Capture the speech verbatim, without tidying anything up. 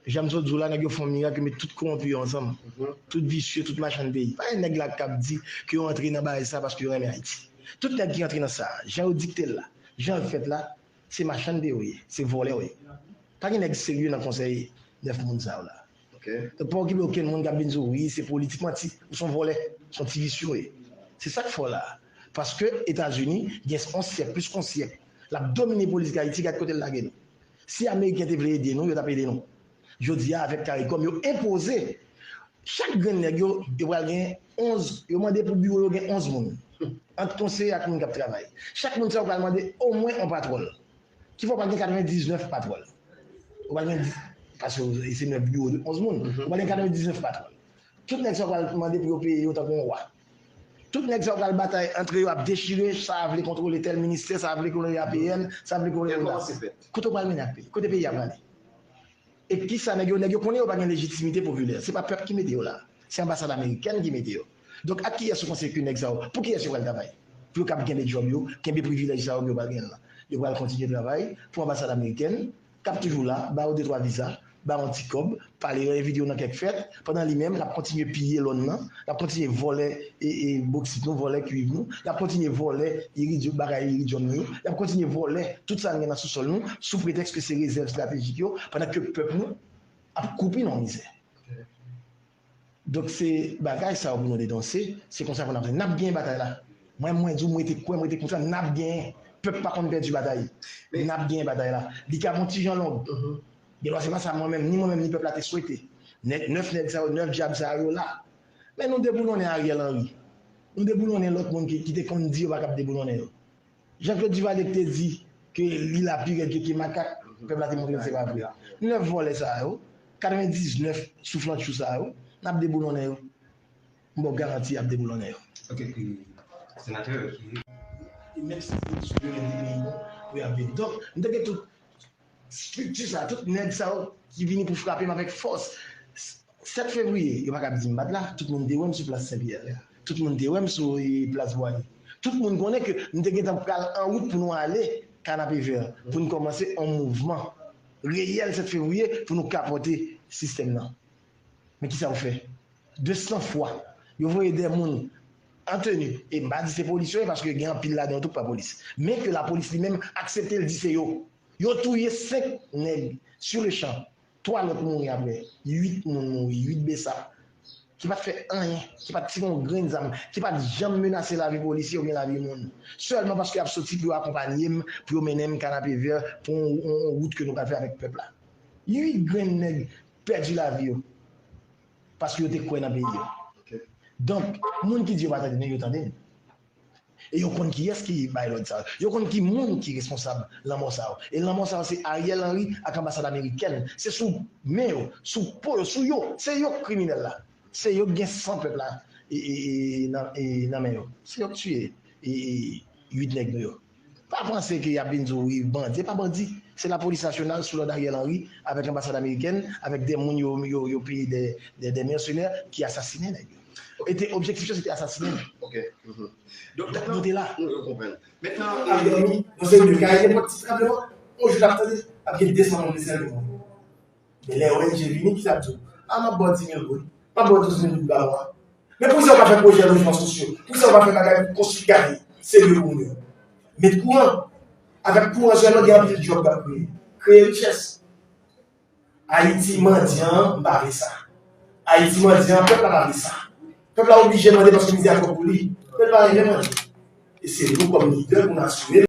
Jan m sot di w la, nèg yo fè yon mirak, yo met tout kowonpi yo ansanm. Tout visye, tout machann peyi. Pa gen nèg la k ap di ke yo antre nan bagay sa paske yo renmen Ayiti. Tout nèg ki antre nan sa, jan yo dikte l la, jan l fèt la, se machann peyi yo ye, se vòlè yo ye. Pa gen nèg serye nan konsèy nèf moun sa yo la. Donk, pa okipe okenn moun k ap vin di w, wi, se politik, manti. Ou se yon vòlè, se yon ti visye w ye. Se sa k fè w la. Paske Etazini gen yon syèk, plis ke yon syèk, l ap domine politik Ayiti, gad kote l lage nou. Si Ameriken te vle ede nou, yo t ap ede nou. Jodi a, avèk CARICOM, yo enpoze chak grenn nèg yo, yo pral gen onz, yo mande pou biwo yo gen onz moun. Ant konseye ak moun k ap travay. Chak moun sa yo pral mande omwen yon patwòl. Ki fè w pral gen katrevendiznèf patwòl. Ou pral gen, paske se nèf biwo de onz moun. Ou pral gen katrevendiznèf patwòl. Tout nèg sa yo pral mande pou yo peye yo tankou yon wa. Tout nèg sa yo pral batay antre yo, ap dechire, sa a vle kontwole tèl ministè, sa a vle kontwole A P N, sa a vle kontwole la. Kote w pral mennen ak peyi? Kote peyi a prale? E kisa nèg yo, nèg yo konnen yo pa gen lejitimite popilè. Se pa pèp ki mete yo la. Se anbasad amerikèn ki mete yo. Donk, ak kiyès ou panse ke nèg sa yo, pou kiyès yo pral travay? Pou yo kab kenbe djòb yo, kenbe privilèj sa yo ke yo pral genyen la. Yo pral kontinye travay pou anbasad amerikèn, k ap toujou la, ba yo de twa viza, ba yo yon ti kòb, pale yo, envite yo nan kèk fèt, pandan li menm, l ap kontinye piye lòn nan, l ap kontinye vòlè e, e boksit nou, vòlè kuiv nou, l ap kontinye vòlè iridyo-, bagay iridyòm nou yo, l ap kontinye vòlè tout sa n gen nan sousòl nou, sou pretèks ke se rezèv estratejik yo, pandan ke pèp nou ap koupi nan mizè. Donk, se bagay sa yo pou nou denonse, se konsa pou n ap, n ap genyen batay la. Mwen, mwen di w, mwen te kwè, mwen te konfyan, n ap genyen. Pèp pa konn pèdi batay. N ap genyen batay la. Li ka yon ti jan long. Gen lwa se pa sa mwen menm, ni mwen menm, ni pèp la te swete. Nèg, nèf nèg sa yo, nèf dyab sa yo la. Men nou deboulonnen Ariel Henry. Nou deboulonnen lòt moun ki, ki te konn di yo pa kab deboulonnen yo. Jean-Claude Duvalier ki te di ke li la pi rèd ke, ke makak, pèp la te montre l se pa vre. Nèf vòlè sa yo, katrevendiznèf souflantchou sa yo, n ap deboulonnen yo. M ba w garanti y ap deboulonnen yo. Ok, e, senatè, e, e menm si se sou plen de peyi nou pou y ap vini. Donk, m te gen tout estrikti sa, tout nèg sa yo ki vini pou frape m avèk fòs. Sèt fevriye, yo pa kab di m pa t la, tout moun te wè m sou plas Senpyè, tout moun te wè m sou, e, plas Bwaye. Tout moun konnen ke m te gentan pral an wout pou nou ale Kanapevè, pou n kòmanse yon mouvman reyèl sèt fevriye pou nou kapòte sistèm nan. Men kisa yo fè? De san fwa, yo voye de moun an teni, e m pa di se polis yo ye, paske gen anpil ladan yo tou k pa polis. Men ke lapolis li menm aksepte l di se yo. Yo touye senk nèg sur le champ. Twa lòt mouri apre. Uit moun mouri, uit besap. Ki pa t fè anyen, ki pa t tire yon grenn zam, ki pa t janm menase lavi polisye oubyen lavi moun. Sèlman paske y ap soti pou yo akonpanye m, pou yo mennen m Kanapevè, pou yon, yon, yon wout ke nou pral fè avèk pèp la. Uit grenn nèg pèdi lavi yo. Paske yo te kwè nan peyi yo. Donk, moun ki di yo pa tande nou, yo tande n. E yo konn kiyès ki bay lòd sa yo. Yo konn ki moun ki responsab lanmò sa yo. E lanmò sa yo se Ariel Henry ak anbasad amerikèn. Se sou men yo, sou po yo, sou yo. Se yo k kriminèl la. Se yo k gen san pèp la e, e, e, nan, e, nan men yo. Se yo k tiye e, e, uit nèg nou yo. Pa panse ke y ap vin di w, wi, bandi. E pa bandi. Se lapolis nasyonal sou lòd Ariel Henry, avèk anbasad amerikèn, avèk de moun yo, yo, yo peye de, de, de mèsenè ki asasinen nèg yo. E te, objektif yo, se te asasinen nèg. Ok. Donk, nou te la. Nou, nou konprann. Mentnan, ap dòmi, nan seri de kay, nenpòt ti tranbleman, yon jou n ap tande, ap gen de san moun blese nan devan. Men lè O N G vini, ki sa ap di w? A, m ap ba w dis mil goud, m ap ba w douz mil goud pa mwa. Men poukisa w pa fè pwojè lojman sosyo? Poukisa w pa fè bagay pou konstwi kay serye pou moun yo? Met kouran. Avèk kouran sèlman, gen anpil djòb k ap kreye. Kreye richès. Ayiti mandyan an, m pa vle sa. Ayiti mandyan an, pèp la pa vle sa. Pèp la oblije mande paske mizè a twòp pou li. Pèp la renmen manje. E se nou kòm lidè pou n asire